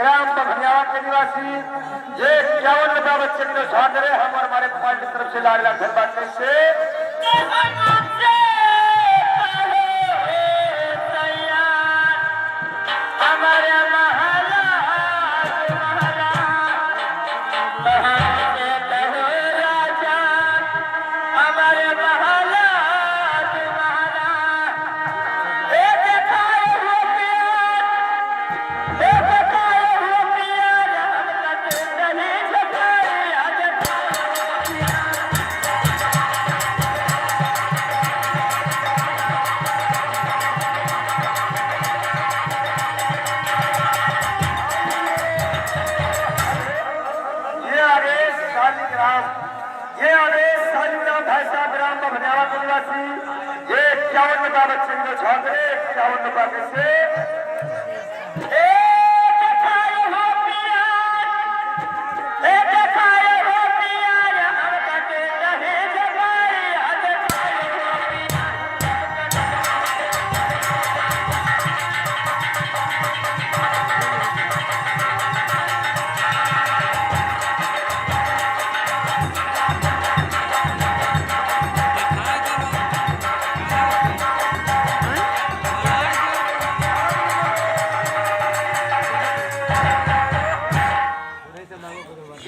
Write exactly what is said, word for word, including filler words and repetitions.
ग्राम बभनियावा के निवासी, ये इक्यावन रुपया बच्चे के साथ रहे, हम और हमारे पार्टी की तरफ से लाख लाख धन्यवाद। कैसे? हमारे महला, महला, महला, राजा, हमारे महला, महला, ए देखा, ए हो पिया, ए देखा, ए हो पिया, राम का तू नहीं झुकाई, आ देखा। ये आदेश शालिग्राम, ये आदेश शालिग्राम भाई साहब ग्राम बभनियावा के निवासी, ये इक्यावन रुपया बच्चे के छात्र, इक्यावन रुपया कैसे?